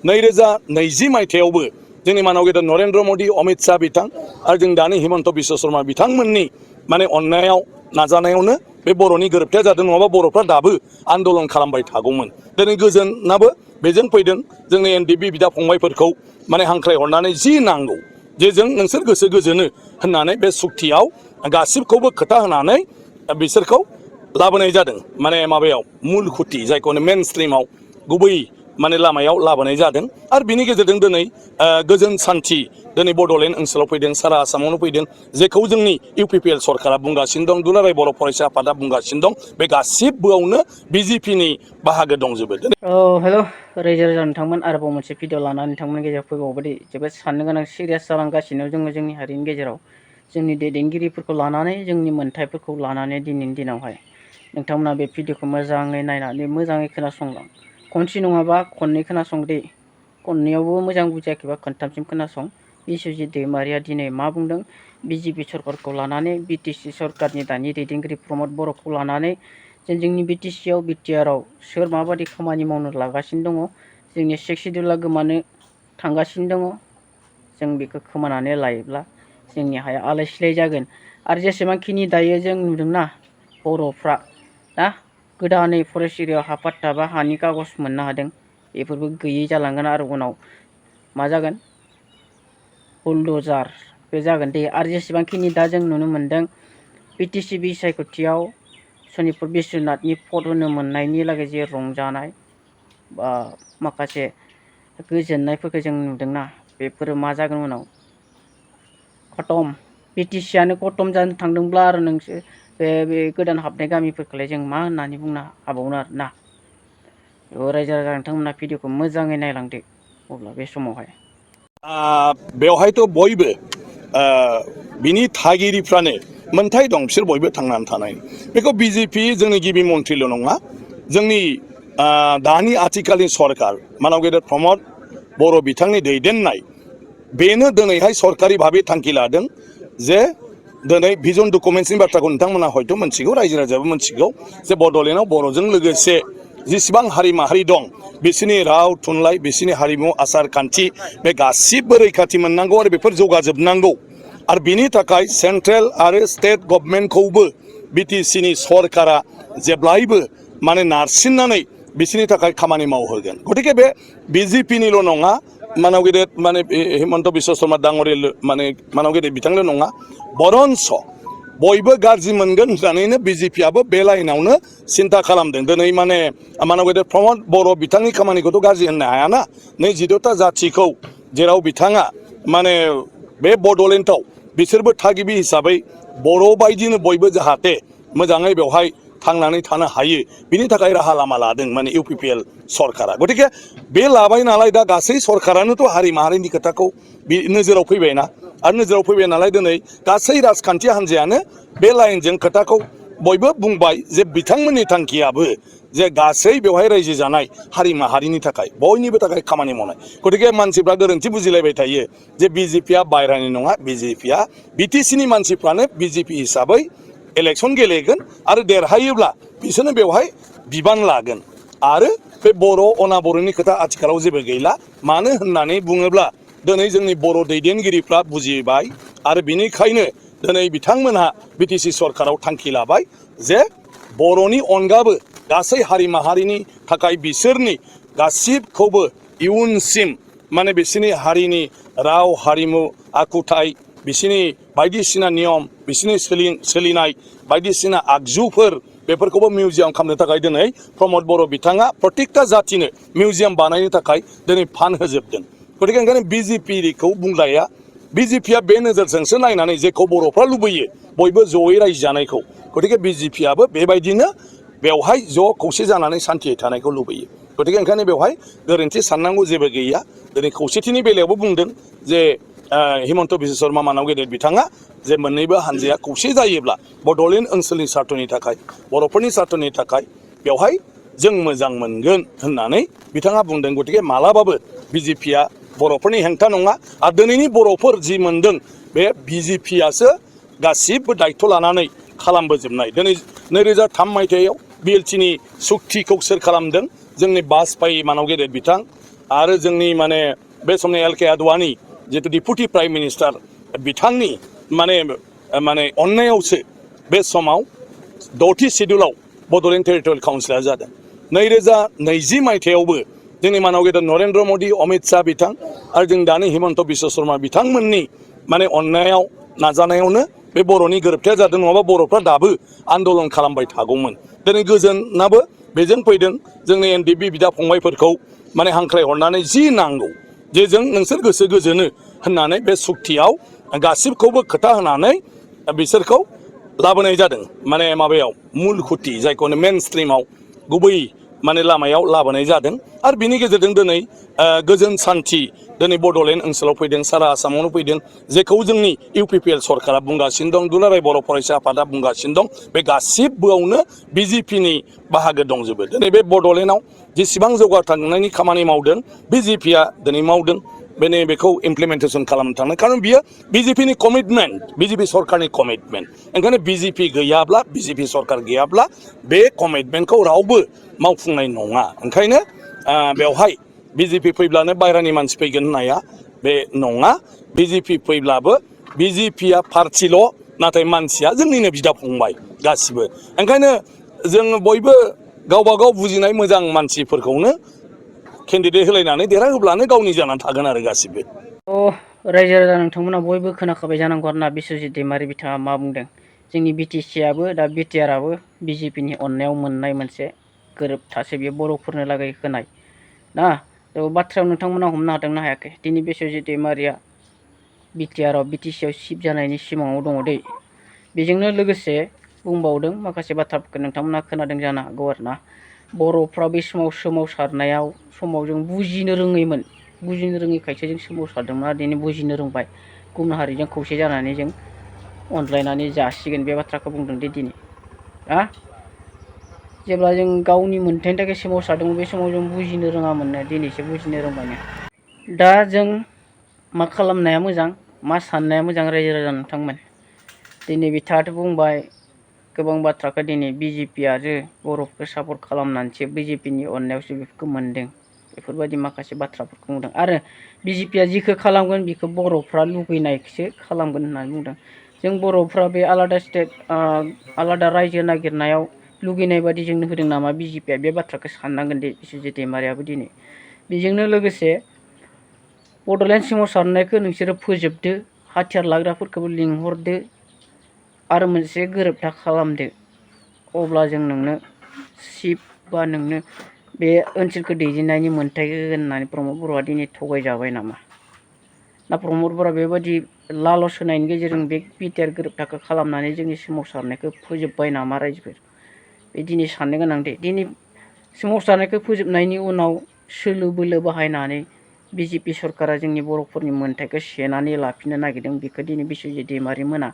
2020 मायथाइयावबो जोंनि मानव गेदेर नरेंद्र मोदी अमित शाह बिथां आरो जों दानि हिमन्त बिश्व शर्मा बिथांमोननि माने अननायाव नाजानायावनो बे बर'नि गोरोबथाया जादों नङाबा बर'फ्रा दाबो आन्दोलन खालामबाय थागौमोन दिनै गोजोनाबो बेजों फैदों जोंनि एनडिपि बिदा फंबायफोरखौ माने हांख्रायहरनानै जि नांगौ जे जों नोंसोर गोसो गोजोनो होननानै बे सुक्तियाव गासिबखौबो खोथा होनानै बिसोरखौ लाबोनाय जादों माने माबायाव मुल खुथि जायखौ मेन स्ट्रिमाव गुबै माने लामायाव लाबोनाय जादों आरो बिनि गेजेरजों दिनै गोजोन सान्थि दिनै बड'लेण्ड ओनसोलाव फैदों सारा आसामावनो फैदों जेखौ जोंनि इउपिपिएल सरकारा बुंगासिनो दं दुलाराय बर' फरायसा आफादा बुंगासिनो दं बे गासिबोआवनो बिजेपिनि बाहागो दंजोबो। हेल' रायजो राजा नोंथांमोन आरोबाव मोनसे भिडिअ लानानै नोंथांमोननि गेजेराव फैबावबायदि जोबोद साननो गोनां सिरियास जालांगासिनो जोङो जोंनि हारिनि गेजेराव जोंनि दैदेनगिरिफोरखौ लानानै जोंनि मोन्थाइफोरखौ लानानै दिनैनि दिनावहाय नोंथांमोना बे भिडिअखौ मोजाङै नायनानै मोजाङै खोनासंलां खनसे नङाबा खननै खोनासं दे खननैयावबो मोजां बुजियाखैबा खोनथामसिम खोनासं बिस्वजित दैमारिया दिनै मा बुंदों बिजेपि सरकारखौ लानानै बिटिसि सरकारनि दानि दैदेनगिरि प्रमद बर'खौ लानानै जोंनि बिटिसिआव बिटिआरआव सोर माबायदि खामानि मावनो लागासिनो दङ जोंनि सिक्स सिडिउला गोमानो थांगासिनो दङ जों बेखौ खोमानानै लायोब्ला जोंनि हाया आलाय सिलाय जागोन आरो जेसेबांखिनि दायो जों नुदोंना बर'फ्रा दा गोदानै फरेस्ट एरियायाव हा पाट्टा बा हानि कागज मोननो हादों बेफोरबो गैयै जालांगोन आरो उनाव मा जागोन बुलडजार बे जागोन दे आरो जेसेबांखिनि दा जों नुनो मोनदों बिटिसि बिसायख'थियाव सनितपुर बिस्वनाथनि भट होनो मोननायनि लागै जे रंजानाय बा माखासे गोजोननायफोरखौ जों नुदोंना बेफोरो मा जागोन उनाव खतम बिटिसिआनो खतम जानो थांदोंब्ला आरो नोंसोर बे गोदान हाबनाय गामिफोरखौलाय जों मा होननानै बुंनो हाबावनो आरोना रायजो राजा नोंथांमोना भिडिअखौ मोजाङै नायलांदो अब्ला बे समावहाय बेवहायथ' बयबो बिनि थागिरिफ्रानो मोनथाय दं बिसोर बयबो थांनानै थानाय बेखौ बिजेपि जोंनि गिबि मन्थ्रिल' नङा जोंनि दानि आथिखालनि सरकार मानव गेदेर प्रमद बर' बिथांनि दैदेननाय बेनो दिनैहाय सरकारि भाबै थांखि लादों जे दिनै भिजन डकुमेन्ट्सनि बाथ्राखौ नोंथांमोना हयथ' मोनथिगौ रायजो राजायाबो मोनथिगौ जे बड'लेण्डआव बर'जों लोगोसे जेसेबां हारि माहारि दं बिसोरनि राव थुनलाइ बिसोरनि हारिमु आसार खान्थि बे गासिबो रैखाथि मोननांगौ आरो बेफोर जौगाजोबनांगौ आरो बिनि थाखाय सेन्ट्रेल आरो स्टेट गभर्नमेन्टखौबो बिटिसिनि सरकारा जेब्लायबो माने नारसिननानै बिसोरनि थाखाय खामानि मावहोगोन गतिके बे बिजेपिनिल' नङा मानव गेदेर माने हिमन्त बिश्व शर्मा डांगरिया माने मानव गेदेर बिथांल' नङा बरन्स बयबो गाज्रि मोनगोन होननानैनो बिजेपिआबो बे लाइनावनो सिन्था खालामदों दिनै माने मानव गेदेर प्रमद बर' बिथांनि खामानिखौथ' गाज्रि होननो हायाना नै 14ता जाथिखौ जेराव बिथाङा माने बे बड'लेण्डआव बिसोरबो थागिबि हिसाबै बर' बायदिनो बयबो जाहाथे मोजाङै बेवहाय थांनानै थानो हायो बिनि थाखाय राहा लामा लादों माने इउपिपिएल सरकारा गतिके बे लाबाय नालाय दा गासै सरकारानोथ' हारि माहारिनि खोथाखौ नोजोराव फैबायना आरो नोजोराव फैबाय नालाय दिनै गासै राजखान्थि हान्जायानो बे लाइनजों खोथाखौ बयबो बुंबाय जे बिथांमोननि थांखियाबो जे गासै बेवहाय रायजो जानाय हारि माहारिनि थाखाय बयनिबो थाखाय खामानि मावनाय गतिके मानसिफ्रा गोरोन्थि बुजिलायबाय थायो जे बिजेपिआ बायह्रानि नङा बिजेपिआ बिटिसिनि मानसिफ्रानो बिजेपि हिसाबै इलेक्सन गेलेगोन आरो देरहायोब्ला बिसोरनो बेवहाय बिबान लागोन आरो बे बर' अनाबर'नि खोथा आथिखालाव जेबो गैला मानो होननानै बुङोब्ला दिनै जोंनि बर' दैदेनगिरिफ्रा बुजिबाय आरो बिनिखायनो दिनै बिथांमोनहा बिटिसि सरकाराव थांखि लाबाय जे बर'नि अनगाबो गासै हारि माहारिनि थाखाय बिसोरनि गासिबखौबो इयुनसिम माने बिसोरनि हारिनि राव हारिमु आखुथाय बिसोरनि बायदिसिना नियम बिसोरनि सोलिनाय बायदिसिना आगजुफोर बेफोरखौबो मिउजियाम खालामनो थाखाय दिनै प्रमद बर' बिथाङा प्रत्येकता जातिनो मिउजियाम बानायनो थाखाय दिनै फान्ड होजोबदों गतिके ओंखायनो बिजेपिखौ बुंलाया बिजेपिआ बे नोजोरजोंसो नायनानै जेखौ बर'फ्रा लुबैयो बयबो जयै रायजो जानायखौ गतिके बिजेपिआबो बेबायदिनो बेवहाय ज' खौसे जानानै सान्थियै थानायखौ लुबैयो गतिके ओंखायनो बेवहाय गोरोन्थि साननांगौ जेबो गैया दिनै खौसेथिनि बेलायावबो बुंदों जे हिमन्त बिश्व शर्मा मानव गेदेर बिथाङा जे मोननैबो हानजाया खौसे जायोब्ला बड'लेण्ड ओनसोलनि सार्थनि थाखाय बर'फोरनि सार्थनि थाखाय बेवहाय जों मोजां मोनगोन होननानै बिथाङा बुंदों गतिके मालाबाबो बिजेपिआ बर'फोरनि हेंथा नङा आरो दिनैनि बर'फोर जि मोनदों बे बिजेपिआसो गासिबो दायथ' लानानै खालामबोजोबनाय दिनै 2003 मायथाइयाव बिएलटिनि सुक्तिखौ सोर खालामदों जोंनि बाजपेयी मानव गेदेर बिथां आरो जोंनि माने बे समनि एल के आडवाणी जितु डिपुटि प्राइम मिनिस्टार बिथांनि माने माने अननायावसो बे समाव 6थि सिडुलाव बड'लेण्ड टेरिटरियेल काउन्सिला जादों 2020 मायथाइयावबो जोंनि मानव गेदेर नरेन्द्र मोदी अमित शाह बिथां आरो जों दानि हिमन्त बिश्व शर्मा बिथांमोननि माने अननायाव नाजानायावनो बे बर'नि गोरोबथाया जादों नङाबा बर'फ्रा दाबो आन्दलन खालामबाय थागौमोन दिनै गोजोनाबो बेजों फैदों जोंनि एनडिपि बिदा फंबायफोरखौ माने हांख्राय हरनानै जि नांगौ जे जों नोंसोर गोसो गोजोनो होननानै बे सुक्तियाव गासिबखौबो खोथा होनानै बिसोरखौ लाबोनाय जादों माने माबायाव मुल खुथि जायखौनो मेन स्ट्रिमाव गुबै माने लामायाव लाबोनाय जादों आरो बिनि गेजेरजों दिनै गोजोन सान्थि दिनै बड'लेण्ड ओनसोलाव फैदों सारा आसामावनो फैदों जेखौ जोंनि इउपिपिएल सरकारा बुंगासिनो दं दुलाराय बर' फरायसा आफादा बुंगासिनो दं बे गासिबोआवनो बिजेपिनि बाहागो दंजोबो दिनै बे बड'लेण्डआव जेसेबां जौगाखांनायनि खामानि मावदों बिजेपिया दिनै मावदों बेनि बेखौ इमप्लिमेन्टेसन खालामनो थांनो खारन बियो बिजेपिनि कमिटमेन्ट बिजेपि सरकारनि कमिटमेन्ट ओंखायनो बिजेपि गैयाब्ला बिजेपि सरकार गैयाब्ला बे कमिटमेन्टखौ रावबो मावफुंनाय नङा ओंखायनो बेवहाय बिजेपि फैब्लानो बायरानि मानसि फैगोन होननाया बे नङा बिजेपि फैब्लाबो बिजेपिया पार्टिल' नाथाय मानसिया जोंनिनो बिदा फंबाय गासिबो ओंखायनो जों बयबो गावबा गाव बुजिनाय मोजां मानसिफोरखौनो केन्डिडेट होलायनानै देरहाहोब्लानो गावनि जानानै थागोन आरो गासिबो रायजो राजा नोंथांमोना बयबो खोनाखाबाय जानांगौ आरोना बिस्वजित दैमारि बिथाङा मा बुंदों जोंनि बिटिसिआबो दा बिटिआरआबो बिजेपिनि अननायाव मोननाय मोनसे गोरोबथासो बेयो बर'फोरनो लागै होनाय ना बाथ्रायाव नोंथांमोना हमनो हादोंना हायाखै दिनै बिस्वजित दैमारिया बिटिआरआव बिटिसिआव सिफ जानायनि सिमाङाव दङ दै बेजोंनो लोगोसे बुंबावदों माखासे बाथ्राफोरखौ नोंथांमोना खोनादों जानो हागौ आरोना बर'फ्रा बे समाव सोमावसारनायाव समाव जों बुजिनो रोङैमोन बुजिनो रोङैखायसो जों सोमावसारदोंमोन आरो दिनै बुजिनो रोंबाय गुबुन हारिजों खौसे जानानै जों अनज्लायनानै जासिगोन बे बाथ्राखौ बुंदों दि दिनै जेब्ला जों गावनि मोन्थायनि थाखाय सोमावसारदोंमोन बे समाव जों बुजिनो रोङामोननो दिनैसो बुजिनो रोंबायनो दा जों मा खालामनाया मोजां मा साननाया मोजां रायजो राजा नोंथांमोन दिनै बिथाङाथ' बुंबाय गोबां बाथ्राखौ दिनै बिजेपि आरो बर'फोरखौ सापर्ट खालामनानैसो बिजेपिनि अननायावसो बेफोरखौ मोनदों बेफोरबायदि माखासे बाथ्राफोरखौ बुंदों आरो बिजेपिया जिखौ खालामगोन बेखौ बर'फ्रा लुबैनायखौसो खालामगोन होननानै बुंदों जों बर'फ्रा बे आलादा स्टेट आलादा रायजो नागिरनायाव लुगैनाय बादि जोंनो होदों नामा बिजेपिया बे बाथ्राखौ साननांगोन दे बिस्वजित दैमारियाबो दिनै बेजोंनो लोगोसे बड'लेण्ड सोमावसारनायखौ नोंसोरो फोजोबदो हाथियार लाग्राफोरखौबो लिंहरदो आरो मोनसे गोरोबथा खालामदो अब्ला जों नोंनो सिफ बा नोंनो बे ओनसोलखौ दैदेननायनि मोन्थाय होननानै प्रमद बर'आ दिनै थगायजाबाय नामा ना प्रमद बर'आ बेबायदि लालस होनायनि गेजेरजों बे बिटिआर गोरोबथाखौ खालामनानै जोंनि सोमावसारनायखौ फोजोबबाय नामा रायजोफोर बे दिनै साननो गोनां दे दिनै सोमावसारनायखौ फोजोबनायनि उनाव सोलो बोलो बाहायनानै बिजेपि सरकारा जोंनि बर'फोरनि मोन्थायखौ सेनानै लाफिननो नागिरदों बेखौ दिनै बिस्वजित दैमारि मोना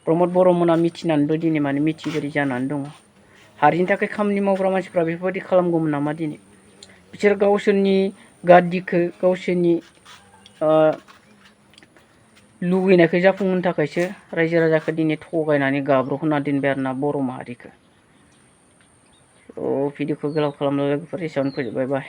प्रमद बर' मोना मिथिनानैबो दिनै माने मिथिबायदि जानानै दङ हारिनि थाखाय खामानि मावग्रा मानसिफ्रा बेफोरबायदि खालामगौमोन नामा दिनै बिसोर गावसोरनि गादिखौ गावसोरनि लुगैनायखौ जाफुंहोनो थाखायसो रायजो राजाखौ दिनै थगायनानै गाब्रहोना दोनबाय आरोना बर' माहारिखौ भिडिअखौ गोलाव खालामनो लोगोफोर एसेयावनो फोजोबबाय बाय